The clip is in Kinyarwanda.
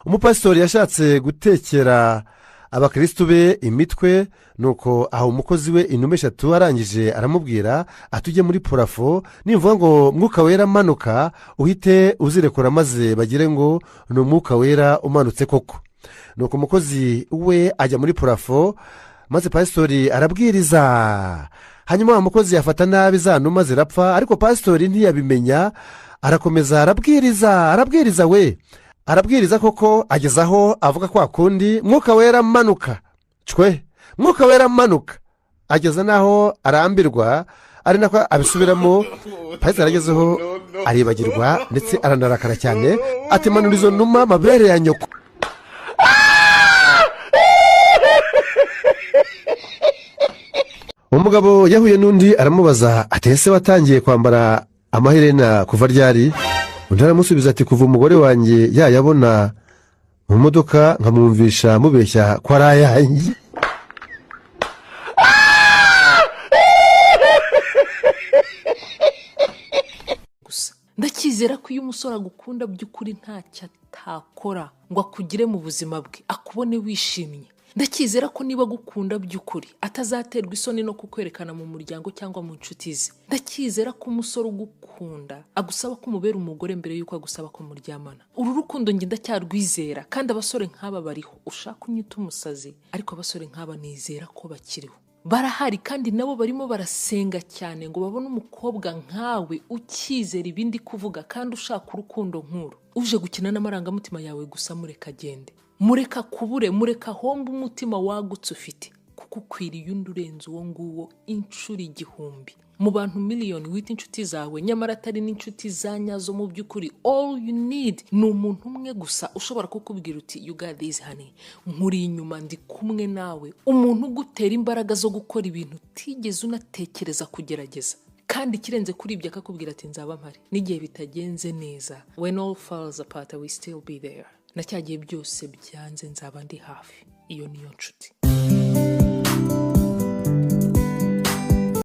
Umupasitori yashatse gutekera abakirisitu be imitwe, nuko aho umukozi we inuma eshatu, arangije aramubwira ati: "Ujye muri plafond, nimvuga ngo 'Mwuka Wera amanuka,' uhite uzirekura, maze bagire ngo ni Umwuka Wera umanutse koko." Nuko umukozi we ajya muri plafond, maze pasitori arabwiriza. Hanyuma wa mukozi yafata nabi, za numa zirapfa, ariko pasitori ntiyabimenya. Arakomeza arabwiriza, arabwiriza we, arabwiriza koko, ageze aho avuga kwa kundi: "Mwuka Wera amanuka cwe, Mwuka Wera amanuka." Ageza n'aho arambirwa, ari nako abisubiramo. Pasiteri agezeho aribagirwa, ndetse aranarakara cyane, ati: "Manura izo numa, mabere ya nyoko." Umugabo yahuye n'undi, aramubaza ati: "Ese watangiye kwambara amaherena kuva ryari?" Undi aramusubiza ati: "Kuva umugore wanjye yayabona mu modoka, nkamwumvisha mubeshya ko ari ayanjye." Gusa ndacyizera ko iyo umusore agukunda by'ukuri, ntacyo atakora ngo akugire mu buzima bwe, akubone wishimye. Ndacyizera ko niba agukunda by'ukuri, atazaterwa isoni no kukwerekana mu muryango cyangwa mu nshuti ze. Ndacyizera ko umusore ugukunda agusaba ko umubera umugore mbere y'uko agusaba ko muryamana. Uru rukundo njye ndacyarwizera, kandi abasore nk'aba bariho. Ushaka unyita umusazi, ariko abasore nk'aba nizera ko bakiriho, barahari, kandi nabo barimo barasenga cyane ngo babone umukobwa nkawe ukizera ibindi kuvuga kandi ushaka urukundo nk'uru. Uje gukina n'amarangamutima yawe gusa, mureka agende, mureka kubure, mureka ahombe umutima wagutse ufite, kuko ukwiriye undi urenze uwo nguwo inshuro 1000. Mu bantu miliyoni wita inshuti zawe, nyamara atari n'inshuti za nyazo mu by'ukuri, all you need ni umuntu umwe gusa ushobora kukubwira uti: "You got this, honey, nkuri inyuma, ndi kumwe nawe." Umuntu ugutera imbaraga zo gukora ibintu utigeze unatekereza kugerageza, kandi ikirenze kuri ibyo akakubwira ati: "Nzaba mpari n'igihe bitagenze neza. When all falls apart, I will still be there. Na cya gihe byose byanze, nzaba ndi hafi." Iyo niyo nshuti.